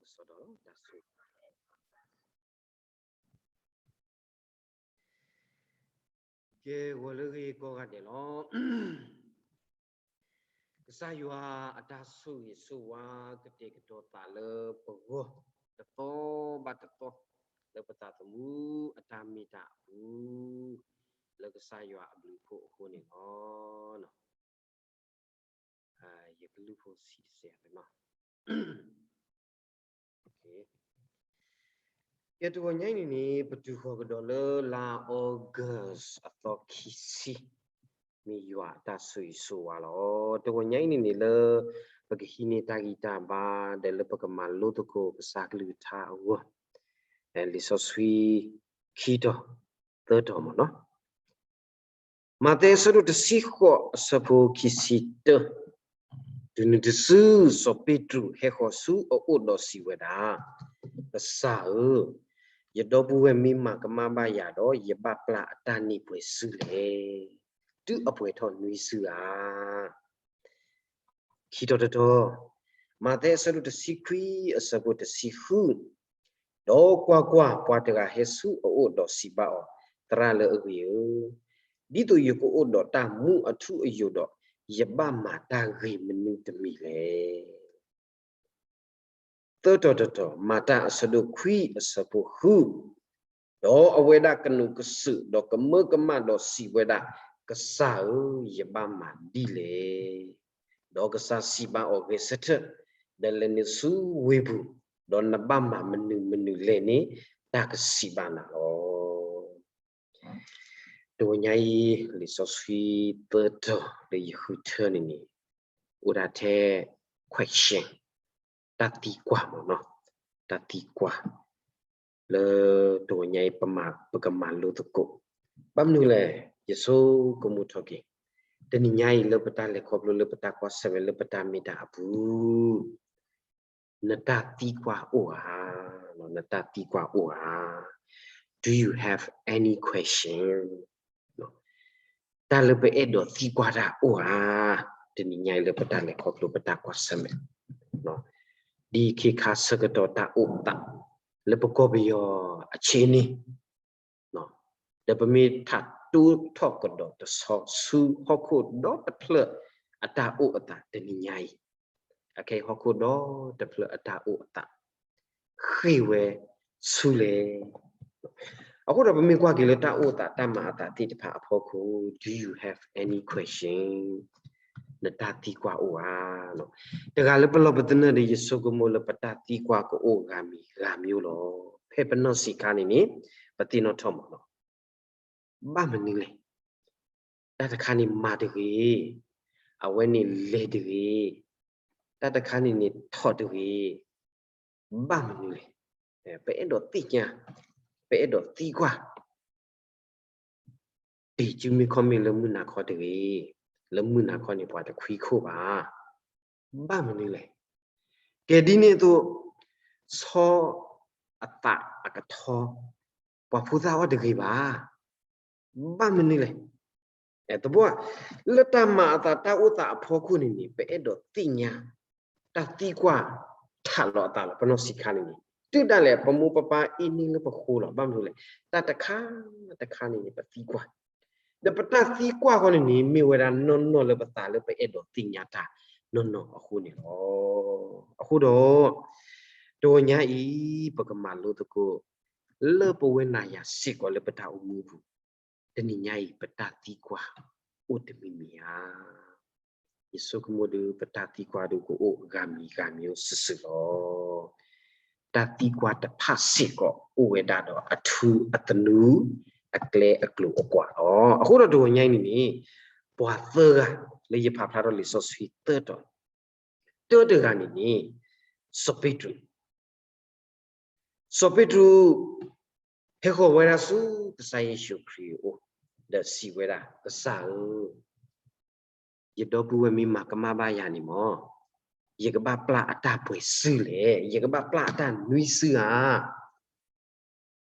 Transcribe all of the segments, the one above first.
ကစၢ်ယွၤအတၢ်ဆိၣ်ဂ့ၤဆိၣ်ဝါ ကအိၣ်ဒီးပှၤကိးဒံကိးနီၢ်ဂၤဒဲးလီၤ. ကဲ ဂီၤလၢအဂ့ၤကိးဂၤဒဲးလီၤ. ကစၢ်ယွၤအတၢ်ဆိၣ်ဂ့ၤဆိၣ်ဝါ ကတဲာ်ကတီၤသးလၢပဂီၢ် တသီဘၣ်တသီ လၢပသးသမူအတၢ်မ့ၢ်တၢ်အပူၤ လၢကစၢ်ယွၤအဘျုးအဖှိၣ်အဃိန့ၣ်လီၤ. ယကလုၢ်ဖိဆံးတစဲးလီၤ. ကဲ တဂီၤညါအံၤန့ၣ်န့ၣ် ပတုၤဃီၤကဒီးလၢလါ August အသီခံဆံ မ့ၢ်ယွၤအတၢ်ဆိၣ်ဂ့ၤဆိၣ်ဝါလီၤ. တဂီၤညါအံၤန့ၣ်န့ၣ် လၢပကဟံးန့ၢ်တၢ်ဂံၢ်တၢ်ဘါ ဒီးလၢပကမၤလိသကိးကစၢ်ကလုၢ်ကထါအဂီၢ် လံာ်စီဆှံ ခံတီၤ သၢတီၤမ့ၢ်နီၤ. မးသဲအဆၢဒိၣ်တဆံဃိး အဆၢဖိခံဆံတၢ, တုၤနုၤတစု စီၤပ့းတရူးဟဲဃီၤဆူအအိၣ်ဒီးစံးဝဲဒၣ်, ကစၢ်ဧၢ, ယဒီပုၢ်ဝဲၢ်မ့ၢ်မၤကမၣ်ဘၣ်ယၤဒီး ယဘၣ်ပျၢ်အတၢ်န့ၢ်ပှဲၤစုလဲၣ်. တုၤအပှဲၤထီၣ်နွံစုဧါ. ခံတီၤတတီၤ, မးသဲအဆၢဒိၣ်တဆံခွံ အဆၢဖိတဆံဃု, ဒီးကွၢ်ကွၢ်, ပှၤတဂၤဟဲဆူအအိၣ်ဒီးစံးဘၣ်အီၤ, သရၣ်လၢအဂ့ၤဧၢ, ဒ်သိးယကအိၣ်ဒီးတၢ်မူအထူအယိာ်ဒီး, ယဘၣ်မၤတၢ်ဂ့ၤမနုၤတမံၤလဲၣ်. သၢတီၤတတီၤ, မၤတၢ်အဆၢဒိၣ်ခွံ အဆၢဖိဃု, ဒီးအဝဲဒၣ်ကနူးကစုာ်ဒီးကမၢကမၣ်ဒီးစံးဝဲဒၣ်, ကစၢ်ဧၢ, ယဘၣ်မၤဒ်လဲၣ်. ဒီးကစၢ်စံးဘၣ်အီၤ, ဂဲၤဆၢထၢၣ်, ဒီးလဲၤနုာ်ဆူဝ့ၢ်ပူၤ, ဒီးနဘၣ်မၤမနုၤမနုၤလဲၣ်န့ၣ်, တၢ်ကစံးဘၣ်နၤလီၤ. တဂီၤညါအံၤ လံာ်စီဆှံသၢတီၤလၢယဃုထၢန့ၣ်န့ၣ်, အိၣ်ဒၣ်ထဲ question, တၢ်သံကွၢ်မ့ၢ်နီၤ, တၢ်သံကွၢ် လၢတဂီၤညါအံၤ ပကမၤလိသကိး, ဘၣ်မနုၤလဲၣ်, ယဆိကမိၣ်ထီၣ်က့ၤ, တနံၤညါအံၤလၢပတၢ်လဲၤခီဖျိလၢပတၢ်ကွၢ်ဆၢၣ်မဲာ်လၢပတၢ်မ့ၢ်တၢ်အပူၤ နတၢ်သံကွၢ်အိၣ်ဧါ, နတၢ်သံကွၢ်အိၣ်ဧါ. Do you have any question? တၢ်လၢပအဲၣ်ဒိးသံကွၢ်တၢ်အိၣ်ဧါ, တနံၤညါအံၤလၢပတၢ်လဲၤခီဖျိပတၢ်ကွၢ်ဆၢၣ်မဲာ်, ဒ်ခ့ခါဆၢကတီၢ်တၢ်အိၣ်သး လၢပကီၢ်ပယီၤအဆ့န့ၣ် ဒီးပမ့ၢ်ထးတိထီၣ်ကဒီးတဆီ ဆူဟီၣ်ခိၣ်ဒီတဖျၢၣ်အတၢ်အိၣ်အသးတနံၤညါအံၤ, အခဲအံၤဟီၣ်ခိၣ်ဒီတဖျၢၣ်အတၢ်အိၣ်အသး ဃ့ၢ်ဝဲဆူလဲၣ်. အဃိဒီးပမ့ၢ်ကွၢ်က့ၤလၢတၢ်အိၣ်သးတၢ်မၤအသးသ့ၣ်တဖၣ်အဖီခိၣ်, do you have any question? နတၢ်သံကွၢ်အိၣ်ဧါ. တဂၤလၢပလီၢ်ပသနၢၣ်ဒီး ယဆိကမိၣ်လၢပတၢ်သံကွၢ်ကအိၣ်ဂၤမံၤဂၤမံၤလီၤ. ဖဲပနီၢ်ဆံးခါန့ၣ်န့ၣ် ပသ့ၣ်နီၣ်ထီၣ်မးလီၤ. ဘၣ်မနုၤလဲၣ်. တၢ်တခါန့ၣ်မၤတဂ့ၤ, အဝဲန့ၣ်လဲၤတဂ့ၤ, တၢ်တခါန့ၣ်န့ၣ်ထီၣ်တဂ့ၤ, ဘၣ်မနုၤလဲၣ်. ပအဲၣ်ဒိးသ့ၣ်ညါ, ပအဲၣ်ဒိးသံကွၢ် တ့ၢ်စုမ့ၢ်ခီမ့ၢ်လၢမုၢ်နၤခီတဂ့ၤ, လၢမုၢ်နၤခီန့ၣ်ပှၤတခွံခိၣ်ဘၣ်. ဘၣ်မနုၤလဲၣ်. ကဲဒ်န့ၣ်အသိး, ဆီအသးအကထီ, ပှၤဖိသၣ်အီၣ်တဂ့ၤဘၣ်. ဘၣ်မနုၤလဲၣ်. တဘိ, လၢတၢ်မၤအသးတၢ်အိၣ်သးအဖီခိၣ်န့ၣ်န့ၣ် ပအဲၣ်ဒိးသ့ၣ်ညါ, တၢ်သံကွၢ်ထးလီၤအသးလီၤ. ပနီၢ်ဆံးခါန့ၣ်န့ၣ် တုၤဒၣ်လဲာ်ပမိၢ်ပပၢ်အ့န့ၢ်လၢပဃိလီၤ. ဘၣ်မနုၤလဲၣ်. တၢ်တခါတခါန့ၣ်န့ၣ် ပသံကွၢ်, ဒီးပတၢ်သံကွၢ်ဃီန့ၣ်န့ၣ် မ့ၢ်ဝဲဒၣ်နီၢ်နီၢ်လၢပသးလၢပအဲၣ်ဒိးသ့ၣ်ညါတၢ်နီၢ်နီၢ်အဃိန့ၣ်လီၤ. အဃိဒီး တဂီၤညါအံၤ ပကမၤလိသကိး လၢပဝဲနၤယၤစ့ၢ်ကီးလၢပတၢ်အိၣ်မူအပူၤ, တနံၤညါအံၤ ပတၢ်သံကွၢ်အိၣ်တမံၤမံၤဧါ. ယဆိကမိၣ်ဒီး ပတၢ်သံကွၢ်ဒီးကအိၣ်ဂၤမံၤဂၤမံၤအိၣ်စုာ်စုာ်လီၤ. တၢ်သံကွၢ်တဖၣ်စ့ၢ်ကီး အိၣ်ဝဲဒၣ်ဒီးအထူအသနူ, အကျဲအကျိၤအကွာ်လီၤ. အဃိဒီးတဂီၤညါအံၤန့ၣ်န့ၣ် ပှၤသၢဂၤလၢယဖးဖျါထီၣ်လံာ်စီဆှံသၢတီၤ, တၢတဂၤန့ၣ်န့ၣ် စီၤပ့းတရူး စီၤပ့းတရူး ဟဲဃီၤဝဲဒၣ်ဆူကစၢ်ယ့ၣ်ၡူးခရံာ်အအိၣ်, ဒီးစံးဝဲဒၣ်, ကစၢ်ဧၢ, ယဒီပုၢ်ဝဲၢ်မ့ၢ်မၤကမၣ်ဘၣ်ယၤန့ၣ်မ့ၢ်, ယကဘၣ်ပျၢ်အတၢ်ပှဲၤစုလဲၣ်, ယကဘၣ်ပျၢ်အတၢ်နွံစုဧါ.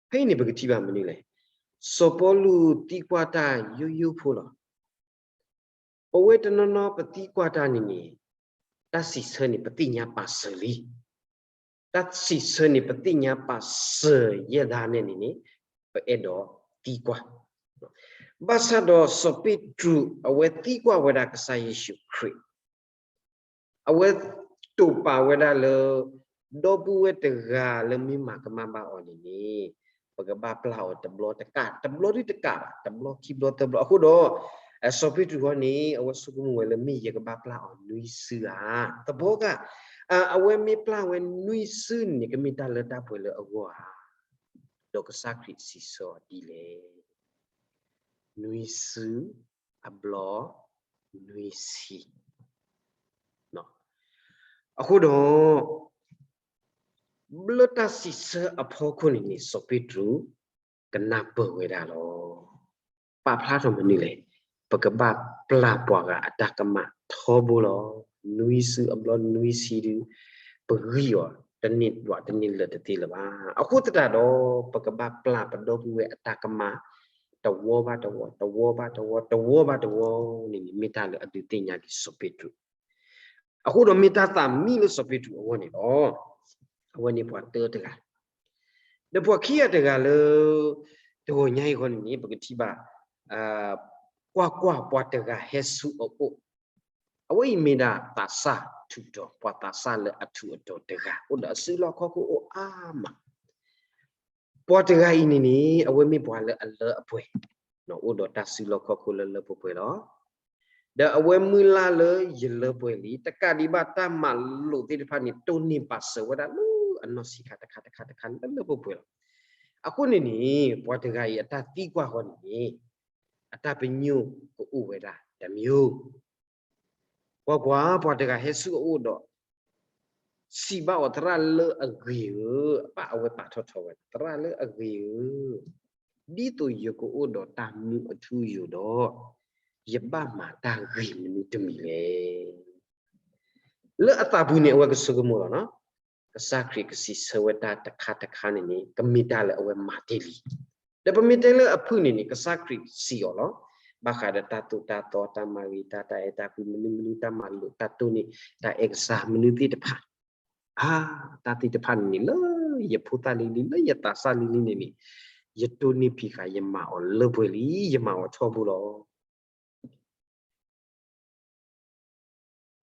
ဖဲအံၤန့ၣ် ပကထံၣ်ဘၣ်မနုၤလဲၣ်. စီၤပီလူးသံကွၢ်တၢ်ယိယိဖိလီၤ. ပဝဲတနီၤနီၤပသံကွၢ်တၢ်န့ၣ်န့ၣ်, တၢ်စံးဆၢန့ၣ် ပသ့ၣ်ညါပာ်စၢၤလံ. တၢ် တၢ်စံးဆၢန့ၣ် ပသ့ၣ်ညါပာ်စၢၤယဲၢ်ဒၣ်နဲၣ်န့ၣ်န့ၣ် ပအဲၣ်ဒိးသံကွၢ်. ဘၣ်ဆၣ်ဒီးစီၤပ့းတရူးအဝဲသံကွၢ်ဝဲဒၣ်ကစၢ်ယ့ၣ်ၡူးခရံာ် အဝဲတိာ်ပာ်ဝဲဒၣ်လၢ ဒီပုၢ်ဝဲၢ်တဂၤလၢမ့ၢ်မၤကမၣ်ဘၣ်အီၤန့ၣ်န့ၣ် ပကဘၣ်ပျၢ်အီၤတဘျီတကး, တဘျီဒုတကးဘၣ်, တဘျီခံဘျီသၢဘျီ. အဃိဒီး စီၤပ့းတရူးဟီန့ၣ် အဝဲဆိကမိၣ်ဝဲလၢမ့ၢ်ယကဘၣ်ပျၢ်အီၤနွံစုဧါ. သဘီက အဝဲမ့ၢ်ပျၢ်ဝဲနွံစုန့ၣ် ကမ့ၢ်တၢ်လၢတၢ်ပှဲၤလၢအဂီၢ်ဧါ. ဒီးကစၢ်ခရံာ်စံးဆၢအီၤဒ်လဲၣ်. နွံစုအဘျီ နွံဆံ. အဃိဒီး လၢတၢ်စံးဆၢအဖီခိၣ်န့ၣ်န့ၣ် စီၤပ့းတရူး ကနၢ်ပၢၢ်ဝဲဒၣ်လီၤ. ပာ်ဖျါထီၣ်မနုၤလဲၣ်. ပကဘၣ်ပျၢ်ပှၤဂၤအတၢ်ကမၣ်ထီဘိလီၤ. နွံစုအဘျီနွံဆံဒု ပဂံၢ်အီၤတန့ၢ်ဘၣ်တန့ၢ်လၢာ်တသ့လၢၤဘၣ်. အဃိသတးဒီး ပကဘၣ်ပျၢ်ပဒီပုၢ်ဝဲၢ်အတၢ်ကမၣ် တဝီဘၣ်တဝီ, တဝီဘၣ်တဝီ, တဝီဘၣ်တဝီန့ၣ်န့ၣ် မ့ၢ်တၢ်လၢအဒုးသ့ၣ်ညါက့ၤစီၤပ့းတရူး. အဃိဒီးမ့ၢ်တၢ်သးမံလၢစီၤပ့းတရူးအဂီၢ်န့ၣ်လီၤ. အဝဲန့ၣ်ပှၤတၢတဂၤ, ဒီးပှၤခံဂၤတဂၤလၢ တဂီၤညါအံၤအဂီၢ်န့ၣ်န့ၣ် ပကထံၣ်ဘၣ် ကွၢ်ကွၢ်, ပှၤတဂၤဟဲဆူအအိၣ်, အဝဲအံၤမ့ၢ်ဒၣ်သးစၢ်ထူးတီၤ, ပှၤသးစၢ်လၢအထူးအတီၤတဂၤ အိၣ်ဒီးအစုလီၢ်ခီၣ်ခိၣ်အိၣ်အါမး. ပှၤတဂၤအံၤန့ၣ်န့ၣ် အဝဲမ့ၢ်ပှၤလၢအလၢအပှဲၤ, အိၣ်ဒီးတၢ်စုလီၢ်ခီၣ်ခိၣ်လၢလၢပှဲၤပှဲၤလီၤ. ဒီးအဝဲမုၢ်လၢ်လၢယလၢပှဲၤလံ, တကးဒံးဘၣ်တၢ်မၤလိာ်သ့ၣ်တဖၣ်န့ၣ် တိၢ်န့ၢ်ပာ်စၢၤဝဲဒၣ်လၢအနီၢ်ဆံးခါတခါတခါတခါလၢလၢပှဲၤပှဲၤလီၤ. အဃိန့ၣ်န့ၣ် ပှၤတဂၤအံၤအတၢ်သံကွၢ်ဃီန့ၣ်န့ၣ် အတၢ်ပညိၣ်ကအိၣ်ဝဲဒၣ်တမံၤ ကွၢ်ကွၢ်, ပှၤတဂၤဟဲဆူအအိၣ်ဒီး စံးဘၣ်အီၤ, သရၣ်လၢအဂ့ၤဧၢ, အပၢ်အဝဲပာ်ထီၣ်ထီဝဲ, သရၣ်လၢအဂ့ၤဧၢ, ဒ်သိးယကအိၣ်ဒီးတၢ်မူအထူအယိာ်ဒီး ယဘၣ်မၤတၢ်ဂ့ၤမနုၤတမံၤလဲၣ်. လၢအသးပူၤန့ၣ် အဝဲကဆိကမိၣ်လီၤ. ကစၢ်ခရံာ်ကစံးဆၢဝဲတၢ်တခါတခါန့ၣ်န့ၣ် ကမ့ၢ်တၢ်လၢအဝဲမၤတ့ၢ်လံ. ဒီးပမ့ၢ်တဲလၢအဖုၣ်န့ၣ်န့ၣ် ကစၢ်ခရံာ်စံးအီၤလီၤ. ဘၣ်ဃးဒီးတၢ်သိၣ်တၢ်သီ, တၢ်မၤဂ့ၤ, တၢ်တၢ်အဲၣ်တၢ်ကွံမနုၤမနုၤ, တၢ်မၤလိာ်, တၢ်တိၢ်န့ၢ်, တၢ်အဲၣ်ကစၢ်မနုၤသ့ၣ်တဖၣ်, အါ, တၢ်သ့ၣ်တဖၣ်န့ၣ်န့ၣ် လၢယဖိသၣ်လံၤလံၤ, လၢယသးစၢ်လံၤလံၤန့ၣ်န့ၣ်, ယတိၢ်န့ၢ်ဖံးဃာ်, ယမၤအီၤလၢပှဲၤလံ, ယမၤအီၤထီဘိလီၤ.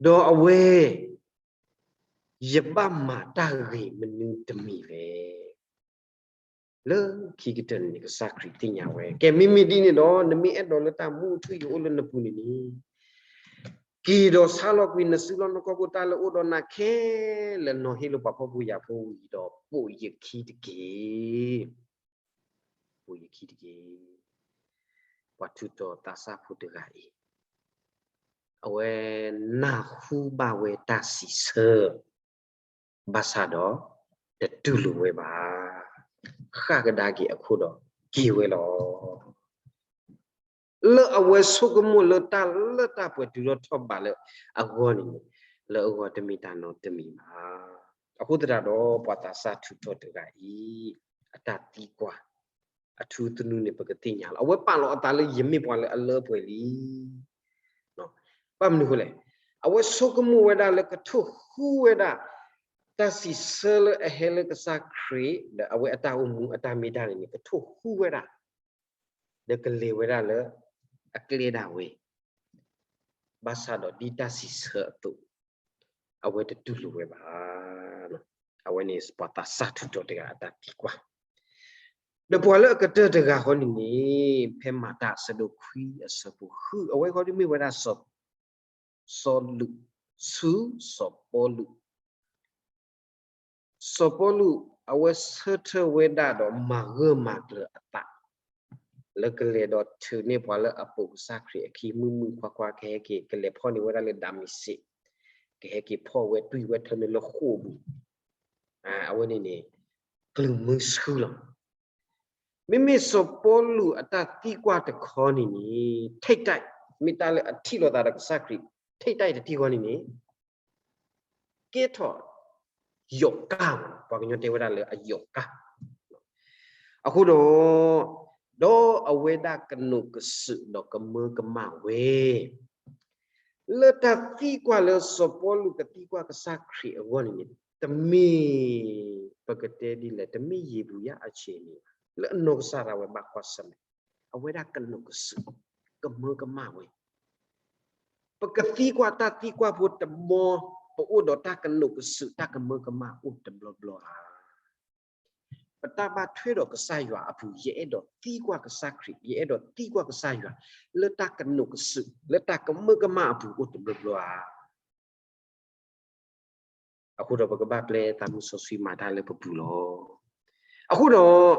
ဒီးအဝဲ, ယဘၣ်မၤတၢ်ဂ့ၤမနုၤတမံၤလဲၣ်. လၢခံကတၢၢ်န့ၣ် ကစၢ်ခရံာ်သ့ၣ်ညါဝဲ, ကဲမ့မ့ၢ်ဒ်န့ၣ်ဒီး နမ့ၢ်အဲၣ်ဒိးလၢတၢ်မူအထူအယိာ်အိၣ်လၢနပူၤန့ၣ်န့ၣ်, က့ၤဒီးဆါလီၤကွံာ်နစုလီၢ်နခီၣ်ခိၣ်တၢ်လၢအိၣ်ဒီးနၤခဲလၢာ်, နီၤဟ့ၣ်လၢပှၤဖှီၣ်ဖိယာ်ဖိဝံၤဒီး ပိာ်ယခံတက့ၢ်. ပိာ်ယခံတက့ၢ်. ပှၤထူးတီၤသးစၢ်ဖိတဂၤအံၤ, အဝဲနၢ်ဟူဘၣ်ဝဲတၢ်စံးဆၢ, ဘၣ်ဆၣ်ဒီး တတူၢ်လိာ်ဝဲဘၣ်. ဃၣ်ကဒါက့ၤအခိၣ်ဒီးက့ၤဝဲလီၤ. လၢအဝဲဆိကမိၣ်လၢတၢ်လၢတၢ်ပှဲၤတုၤထီၣ်ထီၣ်ဘးလၢအဂီၢ်န့ၣ်, လၢအဂီၢ်တမ့ၢ်တၢ်နီတမံၤဘၣ်. အဃိသတးဒီး ပှၤသးစၢ်ထူးတီၤတဂၤအံၤ အတၢ်သံကွၢ် အထူသနူန့ၣ် ပကသ့ၣ်ညါလီၤ. အဝဲပာ်လီၤအသးလၢယမ့ၢ်ပှၤလၢအလၢပှဲၤလံ. ဘၣ်မနုၤအဃိလဲၣ်. အဝဲဆိကမိၣ်ဝဲဒၣ်လၢကထိၣ်ဃူဝဲဒၣ် တၢ်စံးဆၢလၢအဟဲလၢကစၢ်ခရံာ် ဒီးအဝဲအတၢ်အိၣ်မူအတၢ်မ့ၢ်တၢ်န့ၣ်န့ၣ် ကထိၣ်ဃူဝဲဒၣ် ဒီးကလဲၤဝဲဒၣ်လၢအကျဲဒၣ်ဝဲ, ဘၣ်ဆၣ်ဒီးဒ်တၢ်စံးဆၢအသိး အဝဲတတူၢ်လိာ်ဝဲဘၣ်. အဝဲန့ၣ်ပှၤသးစၢ်ထူးတီၤတဂၤအတၢ်သံကွၢ်. ဒီးပှၤလၢအကတၢၢ်တဂၤဃီန့ၣ်န့ၣ် ဖဲမၤတၢ်အဆၢဒိၣ်ခွံအဆၢဖိဃု အဝဲဃီဒ်မ့ၢ်ဝဲဒၣ် စီၤလူး, ဆူစီၤပီလူး စီၤပီလူး အဝဲဆၢထၢၣ်ဝဲဒၣ်ဒီးမၤဂၢၢ်မၤကျၢၤအသး လၢကလဲၤဒီးထုးန့ၢ်ပှၤလၢအပိာ်ကစၢ်ခရံာ်အခံ မုၣ်မုၣ်ခွါခွါ ကဟဲက့ၤ ကလဲၤဖီၣ်န့ၢ်ဝဲဒၣ်လၢဒၤမ့းစ့း, ကဟဲက့ၤဖီၣ်ဝဲတွံၢ်ဝဲထၢန့ၣ်လၢဃိာ်ပူၤ, အဝဲန့ၣ်န့ၣ် ကျုၢ်မုဆူလီၤ. မ့မ့ၢ်စီၤပီလူးအတၢ်သံကွၢ်တခီန့ၣ်န့ၣ် ထိပ်တိုက်, မ့ၢ်တၢ်လၢအထံၣ်လိာ်သးဒီးကစၢ်ခရံာ် ထိပ်တိုက်တထံၣ်ဃီန့ၣ်န့ၣ် ကဲထီၣ် ယိးကၢ်, ပှၤကညီတဲဝဲဒၣ်လၢအယိးကၢ်. အဃိဒီး ဒီးအဝဲဒၣ်ကနိးကစုာ်ဒီးကမၢကမၣ်ဝဲ လၢတၢ်သံကွၢ်လၢစီၤပီလူးကသံကွၢ်ကစၢ်ခရံာ်အဂီၢ်န့ၣ်န့ၣ် တမ့ၢ် ပကတဲဒ်လဲၣ် တမ့ၢ်ယေဘုယၤအဆ့န့ၣ် လၢအနီၢ်ကစၢ်ဒၣ်ဝဲဘၣ်ကွၢ်ဆၢၣ်မဲာ်, အဝဲဒၣ်ကနိးကစုာ် ကမၢကမၣ်ဝဲ ပကသံကွၢ်တၢ်သံကွၢ်ဖိတဘီ, ပအိၣ်ဒီးတၢ်ကနိးကစုာ် တၢ်ကမၢကမၣ်အိၣ်တဘျီဘျီဧါ. ပတၢ်ဘၣ်ထွဲဒီးကစၢ်ယွၤအပူၤ ယအဲၣ်ဒိးသံကွၢ်ကစၢ်ခရံာ် ယအဲၣ်ဒိးသံကွၢ်ကစၢ်ယွၤ လၢတၢ်ကနိးကစုာ် လၢတၢ်ကမၢကမၣ်အပူၤအိၣ်တဘျီဘျီဧါ. အဃိဒီးပကဘၣ်ပျဲသးမုၢ်စီဆှံမၤတၢ်လၢပပူၤလီၤ. အဃိဒီး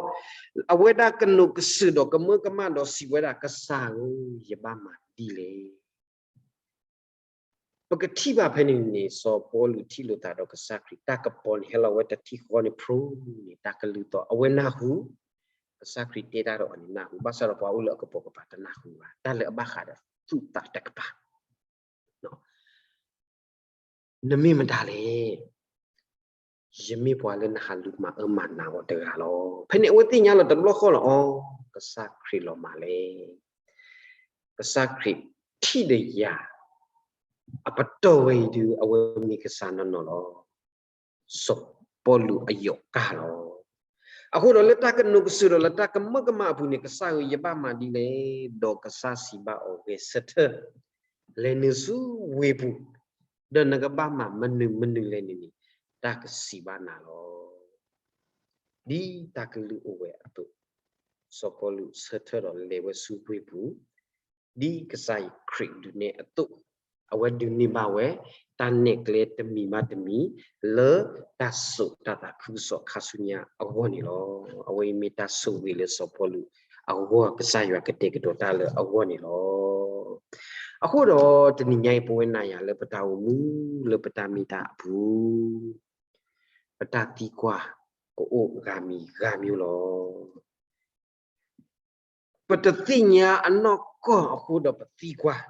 အဝဲဒၣ်ကနိးကစုာ်ဒီးကမၢကမၣ်ဒီးစံးဝဲဒၣ် ကစၢ်ဧၢ, ယဘၣ်မၤဒ်လဲၣ်. ပကထံၣ်ဘၣ်ဖဲန့ၣ်န့ၣ် စီၤပီလူးထံၣ်လိာ်သးဒီးကစၢ်ခရံာ် တၢ်ကပီၤန့ၣ် ဟဲလီၤဝဲတထံၣ်ဃီန့ၣ်ဖျိန့ၣ် တၢ်ကလုၢ်သီၣ် အဝဲနၢ်ဟူ, ကစၢ်ခရံာ်တဲတၢ်ဒီးအီၤန့ၣ်နၢ်ဟူ ဘၣ်ဆၣ်ဒီးပှၤအိၣ်လၢအကပိာ်ကပၤတနၢ်ဟူဘၣ် တၢ်လၢအဘၣ်ဃးဒီးသူၣ်သးတကပၤ နမ့ၢ်မတၤလဲၣ်. ယမ့ၢ်ပှၤလၢနဟးလူၤမၤအၢမၤနးအီၤတဂၤလီၤ. ဖဲန့ၣ်အဝဲသ့ၣ်ညါလီၤတဘျီဃီလီၤ. အီ, ကစၢ်ခရံာ်လီၤမၢ်လဲၣ်. ကစၢ်ခရံာ်ထံၣ်ဒီးယၤ အပတီၢ်ဝဲအံၤဒုး အဝဲမ့ၢ်ကစၢ်နီၢ်နီၢ်လီၤ. စီၤပီလူးအယီၣ်ကၢ်လီၤ. အဃိဒီးလၢတၢ်ကနိးကစုာ်ဒီးလၢတၢ်ကမၢကမၣ်အပူၤန့ၣ် ကစၢ်ဧၢ ယဘၣ်မၤဒ်လဲၣ်. ဒီးကစၢ်စံးဘၣ်အီၤ ဂဲၤဆၢထၢၣ် လဲၤနုာ်ဆူဝ့ၢ်ပူၤ, ဒီးနကဘၣ်မၤမနုၤမနုၤလဲၣ်န့ၣ်န့ၣ် တၢ်ကစံးဘၣ်နၤလီၤ. ဒ်တၢ်ကလုၢ်အိၣ်ဝဲအသိး, စီၤပီလူးဆၢထၢၣ်ဒီးလဲၤဝဲဆူဝ့ၢ်ပူၤ, ဒ်ကစၢ်ခရံာ်ဒုးနဲၣ်အသိး, အဝဲဒုးန့ၢ်ဘၣ်ဝဲ တၢ်နဲၣ်ကျဲတမံၤဘၣ်တမံၤ လၢတၢ်စိာ်တၢ်သးခုကစီၣ်ခါဆူညါအဂီၢ်န့ၣ်လီၤ. အဝဲအံၤမ့ၢ်တၢ်ဆိၣ်ဂ့ၤလၢစီၤပီလူးအဂီၢ် ကစၢ်ယွၤကတဲာ်ကတီၤတၢ်လၢအဂီၢ်န့ၣ်လီၤ. အဃိဒီးတနံၤညါအံၤ ပဝဲနၤယၤလၢပတၢ်အိၣ်မူ လၢပတၢ်မ့ၢ်တၢ်အပူၤ ပတၢ်သံကွၢ်ကအိၣ်ဂၤမံၤဂၤမံၤလီၤ. ပတသ့ၣ်ညါအနီၢ်ကီၢ်အဃိဒီးပသံကွၢ်,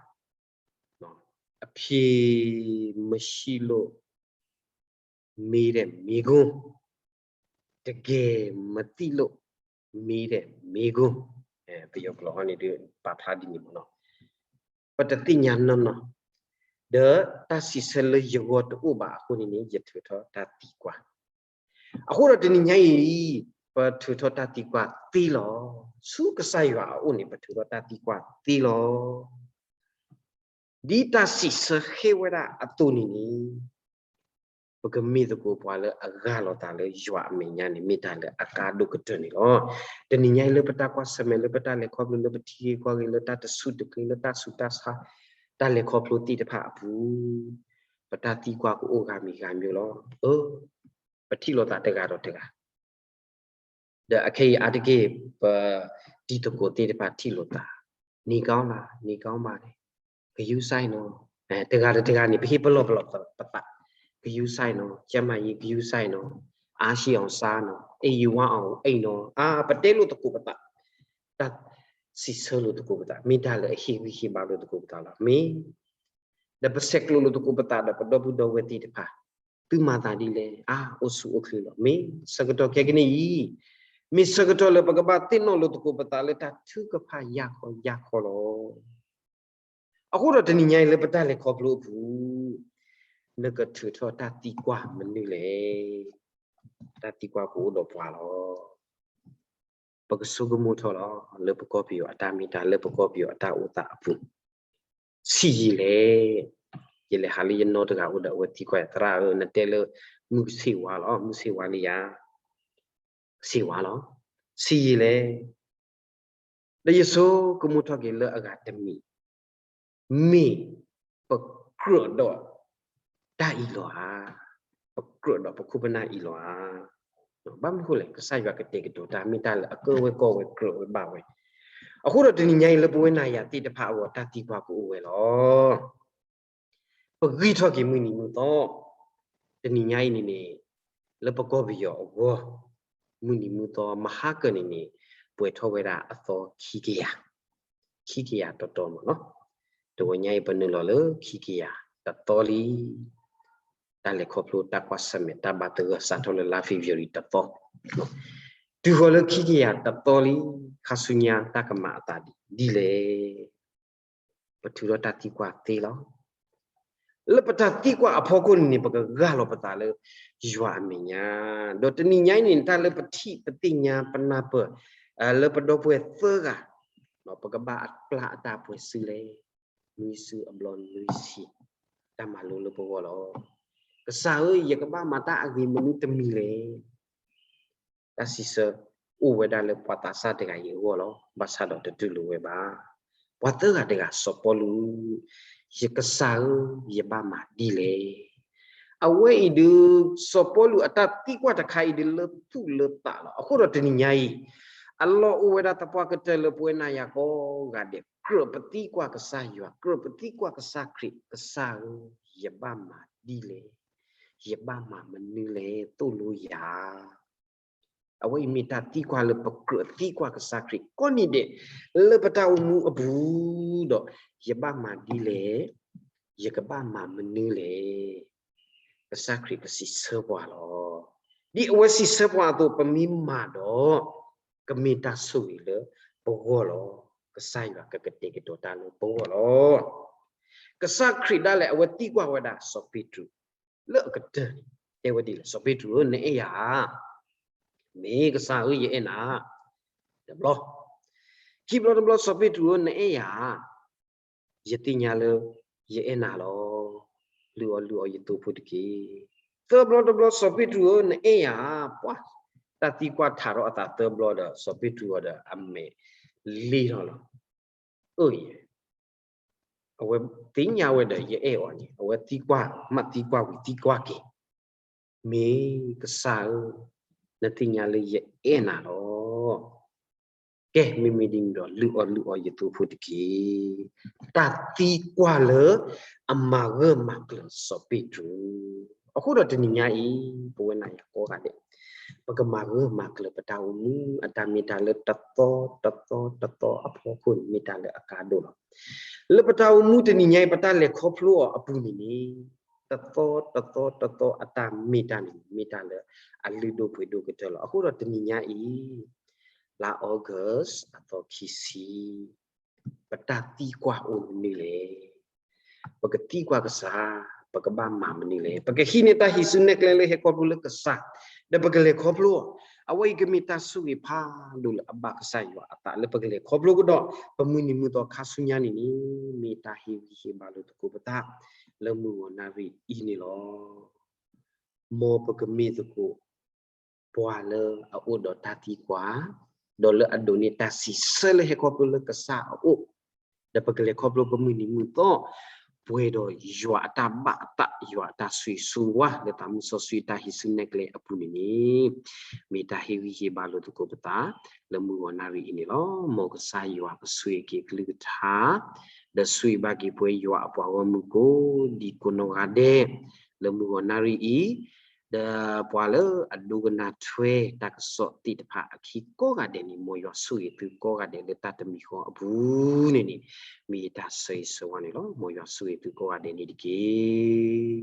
အဖြေမရှိလို့ မေးတဲ့မေးခွန်း, တကယ်မသိလို့ မေးတဲ့မေးခွန်း, ပယီၤကျိာ်ဟီန့ၣ်ဒုး ပာ်ဖျါဒ်န့ၣ်မ့ၢ်နီၤ, ပတသ့ၣ်ညါနီၢ်နီၢ်, ဒီးတၢ်စံးဆၢလၢယဂီၢ်တအိၣ်ဘၣ်အဃိန့ၣ်န့ၣ် ယထုးထီၣ်တၢ်သံကွၢ် အဃိဒီးတနံၤညါအံၤ ပထုးထီၣ်တၢ်သံကွၢ်သ့လီၤ. ဆူကစၢ်ယွၤအအိၣ်န့ၣ် ပထုးထီၣ်တၢ်သံကွၢ်သ့လီၤ. ဒ်တၢ်စံးဆၢဃ့ဝဲဒၣ်အသိးန့ၣ်န့ၣ် ပကမ့ၢ်သကိးပှၤလၢအဂၢ်လီၤသးလၢယွၤအမဲာ်ညါန့ၣ် မ့ၢ်တၢ်လၢအကါဒိၣ်ကတၢၢ်န့ၣ်လီၤ. တနံၤညါအံၤလၢပတၢ်ကွၢ်ဆၢၣ်မဲာ် လၢပတၢ်လဲၤခီဖျိ လၢပထံဂ့ၤကီၢ်ဂ့ၤ လၢတၢ်တဆူၣ်တကျ့ လၢတၢ်ဆူးတၢ်ဆါ တၢ်လဲၤခီဖျိသ့ၣ်တဖၣ်အပူၤ ပတၢ်သံကွၢ်ကအိၣ်ဂၤမံၤဂၤမံၤလီၤ. အၢ ပထံၣ်လိာ်သးတဂၤဒီးတဂၤ, ဒီးအခဲအံၤအါတက့ၢ် ပတံၤသကိးသ့ၣ်တဖၣ်ထံၣ်လိာ်သး, နေကောင်းလား, နေကောင်းပါတယ်, ဂရုစိုက်နော်, တဂၤဒီးတဂၤန့ၣ် ပဟ့ၣ်ပလီၢ်ပလီၢ်ပသး, ဂရုစိုက်နော်, ကျန်းမာရေးဂရုစိုက်နော်, အားရှိအောင်စားနော်, အိပ်ဝဲအောင်အိပ်နော်, အါ ပတဲလိာ်သကိးပသး, တၢ်စံးဆၢလိာ်သကိးပသး, မ့ၢ်တၢ်လၢအဟ့ၣ်ဂံၢ်ဟ့ၣ်ဘါလိာ်သကိးပသးလီၤ. မ့ၢ် ဒီးပဆဲးကျိးလိာ်သကိးပသးဒီးပဒီပုၢ်ဒီဝဲၢ်သ့ၣ်တဖၣ်, သုမၤသးဒ်လဲၣ်, အါ အိၣ်ဆူၣ်အိၣ်ချ့လီၤ. မ့ၢ်ဆၢကတီၢ်ခဲကနံၣ်အံၤ, မ့ၢ်ဆၢကတီၢ်လၢပကဘၣ်သ့ၣ်နီၣ်လိာ်သကိးပသးလၢတၢ်ထုကဖၣ်ယၢ်ခီယၢ်ခီလီၤ. အဃိဒီးတနံၤညါအံၤလၢပတၢ်လဲၤခီဖျိအပူၤ, နကထုးထီၣ်တၢ်သံကွၢ်မနုၤလဲၣ်. တၢ်သံကွၢ်ကအိၣ်ဒီးပှၤလီၤ. ပကဆိကမိၣ်ထီၣ်လီၤ လၢပကီၢ်ပယီၤအတၢ်မ့ၢ်တၢ် လၢပကီၢ်ပယီၤအတၢ်အိၣ်သးအပူၤ, ဆံးယံာ်လဲၣ်. ယလဲၤဟးလၢယနီၢ်တဂၤအိၣ်ဒီးအဝဲသံကွၢ်ယၤ သရၣ်ဧၢ, နတဲလၢ မုၢ်ဆ့ၣ်ဝါလီၤ, မုၢ်ဆ့ၣ်ဝါလံဧါ, ဆ့ၣ်ဝါလီၤ, ဆံးယံာ်လဲၣ်. ဒီးယဆိကမိၣ်ထီၣ်က့ၤလၢအဂၤတမံၤ, မ့ၢ်ပကြၢးဒီးတၢ်အံၤလီၤဧါ, ပကြၢးဒီးပခိၣ်ပနၢ်အံၤလီၤဧါ. ဘၣ်မနုၤအဃိလဲၣ်, ကစၢ်ယွၤကတဲာ်ကတီၤတၢ် မ့ၢ်တၢ်လၢအကၢၣ်ဝဲကီၢ်ဝဲကြၢးဝဲဘၣ်ဝဲ. အဃိဒီးတနံၤညါအံၤလၢပဝဲနၤယၤသ့ၣ်တဖၣ်အဂီၢ် တၢ်သံကွၢ်ကအိၣ်ဝဲလီၤ. ပဂံၢ်ထီၣ်က့ၤမုၢ်နံၤမုၢ်သီ, တနံၤညါအံၤန့ၣ်န့ၣ်, လၢပကီၢ်ပယီၤအဂီၢ်, မုၢ်နံၤမုၢ်သီ မဟါကၢၢ်န့ၣ်န့ၣ်, ပှဲၤထီၣ်ဝဲဒၣ်အသီခံကယၤ, ခံကယၤတီတီမ့ၢ်နီၤ. တဝဲညါအံၤပနုာ်လီၤလၢခံကယၤ, တသီလံ. တၢ်လဲၤခီဖျိတၢ်ကွၢ်ဆၢၣ်မဲာ် တၢ်ဘၣ်သဂၢၢ်စးထီၣ်လၢလါ February တသီ, တုၤဃီၤလၢခံကယၤတသီလံ, ခါဆူညါ တၢ်ကမၤအသးဒ်လဲၣ်. ပထုးထီၣ်တၢ်သံကွၢ်သ့လီၤ. လၢပတၢ်သံကွၢ်အဖီခိၣ်န့ၣ်န့ၣ် ပကဂၢ်လီၤပသးလၢယွၤအမဲာ်ညါ, ဒီးတနံၤညါအံၤန့ၣ် တၢ်လၢပထံၣ်ပသ့ၣ်ညါပနၢ်ပၢၢ် လၢပဒီပုၢ်ဝဲၢ်သၢဂၤ ပကဘၣ်အပျၢ်အတၢ်ပှဲၤစုလဲၣ်, နွံစုအဘျီနွံဆံ, တၢ်မၤလိလၢပဂီၢ်လီၤ. ကစၢ်ဧၢ, ယကဘၣ်မၤတၢ်အဂ့ၤမနုၤတမံၤလဲၣ်. တၢ်စံးဆၢအိၣ်ဝဲဒၣ်လၢပှၤသးစၢ်တဂၤအံၤအဂီၢ်လီၤ. ဘၣ်ဆၣ်ဒီးတတူၢ်လိာ်ဝဲဘၣ်. ပှၤသၢဂၤတဂၤ စီၤပီလူး, ယကစၢ်ဧၢ, ယဘၣ်မၤဒ်လဲၣ်. အဝဲအံၤဒုး စီၤပီလူးအတၢ်သံကွၢ်တခါအံၤဒုးလၢသူၣ်လၢသးလီၤ. အဃိဒီးတနံၤညါအံၤ အလီၢ်အိၣ်ဝဲဒၣ်သပှၢ်ကတၢၢ်လၢပဝဲနၤယၤကိးဂၤဒဲး ကြၢးပသံကွၢ်ကစၢ်ယွၤ, ကြၢးပသံကွၢ်ကစၢ်ခရံာ်, ကစၢ်ဧၢ, ယဘၣ်မၤဒ်လဲၣ်, ယဘၣ်မၤမနုၤလဲၣ်, သိၣ်လိယၤ. အဝဲအံၤမ့ၢ်တၢ်သံကွၢ်လၢပကြၢးသံကွၢ်ကစၢ်ခရံာ်ကိးနံၤဒဲး လၢပတၢ်အိၣ်မူအပူၤဒီး ယဘၣ်မၤဒ်လဲၣ်, ယကဘၣ်မၤမနုၤလဲၣ်. ကစၢ်ခရံာ်ကစံးဆၢပှၤလီၤ. ဒ်အဝဲစံးဆၢပှၤအသိး ပမ့ၢ်မၤဒီး ကမ့ၢ်တၢ်ဆိၣ်ဂ့ၤလၢပဂီၢ်လီၤ. ကစၢ်ယွၤကကတဲာ်ကတီၤတၢ်လၢပဂီၢ်လီၤ. ကစၢ်ခရံာ်ဒၣ်လဲာ် အဝဲသံကွၢ်ဝဲဒၣ်စီၤပ့းတရူး လၢအကတၢၢ်န့ၣ် တဲဝဲဒ်လဲၣ်, စီၤပ့းတရူးဧၢ, နအဲၣ်ယၤဧါ. မ့ၢ်ကစၢ်ဧၢ, ယအဲၣ်နၤ. တဘျီ, ခံဘျီတဘျီ, စီၤပ့းတရူးဧၢ, နအဲၣ်ယၤဧါ. ယသ့ၣ်ညါလၢယအဲၣ်နၤလီၤ. လုၢ်အီၣ်လုၢ်အီယသိဖိတက့ၢ်. သၢဘျီတဘျီ, စီၤပ့းတရူးဧၢ, နအဲၣ်ယၤဧါ. ပှၤ, တၢ်သံကွၢ်ထးထီၣ်အသးသၢဘျီဒီး စီၤပ့းတရူးအီၤဒီး အမဲာ်လ့ထီၣ်လီၤ. အၢ အဝဲသ့ၣ်ညါဝဲဒီး ယအဲၣ်အီၤန့ၣ် အဝဲသံကွၢ်, မ့ၢ်သံကွၢ်ဝံၤသံကွၢ်က့ၤ, မ့ၢ်ကစၢ်ဧၢ, နသ့ၣ်ညါလၢယအဲၣ်နၤလီၤ. ကဲ, မ့မ့ၢ်ဒ်န့ၣ်ဒီး လုၢ်အီၣ်လုၢ်အီယသိဖိတက့ၢ်. တၢ်သံကွၢ်လၢအမၤဂၢၢ်မၤကျၢၤစီၤပ့းတရူး. အဃိဒီးတနံၤညါအံၤ ပဝဲနၤယၤကိးဂၤဒဲး ပကမၤဂၢၢ်မၤကျၢၤပတၢ်အိၣ်မူ အတၢ်မ့ၢ်တၢ်လၢတသီတသီတသီအဖီခိၣ်န့ၣ် မ့ၢ်တၢ်လၢအကါဒိၣ်လီၤ. လၢပတၢ်အိၣ်မူတနံၤညါအံၤ ပတၢ်လဲၤခီဖျိအီၤအပူၤန့ၣ်န့ၣ် တသီတသီတသီအတၢ်မ့ၢ်တၢ်န့ၣ် မ့ၢ်တၢ်လၢအလုၢ်ဒိၣ်ပှ့ၤဒိၣ်ကတၢၢ်လီၤ. အဃိဒီးတနံၤညါအံၤ လါ August အသီခံဆံ ပတၢ်သံကွၢ်အိၣ်မနုၤလဲၣ်. ပကသံကွၢ်ကစၢ်, ပကဘၣ်မၤမနုၤလဲၣ်. ပကဟံးန့ၢ်တၢ်ဟံးစုနဲၣ်ကျဲလၢဟဲခီဖျိလၢကစၢ်, ဒီးပကလဲၤခီဖျိအီၤ. အဝဲအံၤကမ့ၢ်တၢ်ဆိၣ်ဂ့ၤဖးဒိၣ်လၢအဘၣ်ကစၢ်ယွၤအသး လၢပကလဲၤခီဖျိကဒီး ပမုၢ်နံၤမုၢ်သီခါဆူညါန့ၣ်န့ၣ် မ့ၢ်တၢ်ဟ့ၣ်ဂံၢ်ဟ့ၣ်ဘါလိာ်သကိးပသး လၢမုၢ်ဂီၤနၣ်ရံၣ်အံၤန့ၣ်လီၤ. မ်ပကမ့ၢ်သကိး ပှၤလၢအအိၣ်ဒီးတၢ်သံကွၢ်, ဒီးလၢအဒိးန့ၢ်တၢ်စံးဆၢလၢဟဲခီဖျိလၢကစၢ်အအိၣ်, ဒီးပကလဲၤခီဖျိပမုၢ်နံၤမုၢ်သီ, ပှဲၤဒီးယွၤအတၢ်ဘၣ်အသး ယွၤအတၢ်ဆိၣ်ဂ့ၤဆိၣ်ဝါ လၢသးမုၢ်စီဆှံတၢ်ဟံးစုနဲၣ်ကျဲအပူၤန့ၣ်န့ၣ်, မ့ၢ်တၢ်ဟ့ၣ်ဂံၢ်ဟ့ၣ်ဘါလိာ်သကိးပသး လၢမုၢ်ဂီၤနၣ်ရံၣ်အံၤန့ၣ်လီၤ. မ်ကစၢ်ယွၤကဆိၣ်ဂ့ၤက့ၤကလုၢ်ကထါ ဒီးဆိၣ်ဂ့ၤဘၣ်က့ၤပဝဲယွၤအပှၤဂီၢ်မုၢ်ကိးဒံကိးနီၢ်ဂၤဒဲး လၢမုၢ်ဂီၤနၣ်ရံၣ်အံၤ, ဒီးပှၤလၢအဒိကနၣ်ထွဲတၢ်ကစီၣ်သ့ၣ်တဖၣ်အခံကိးဂၤဒဲးန့ၣ် မ်ယွၤဆိၣ်ဂ့ၤသုကိးဂၤဒဲးလၢတၢ်တမံၤဃီအပူၤန့ၣ်န့ၣ်, မ့ၢ်ယတၢ်ဆၢဂ့ၤဆၢဝါန့ၣ်လီၤ. မ်ယွၤဆိၣ်ဂ့ၤသုကိးဂၤဒဲးန့ၣ်တက့ၢ်.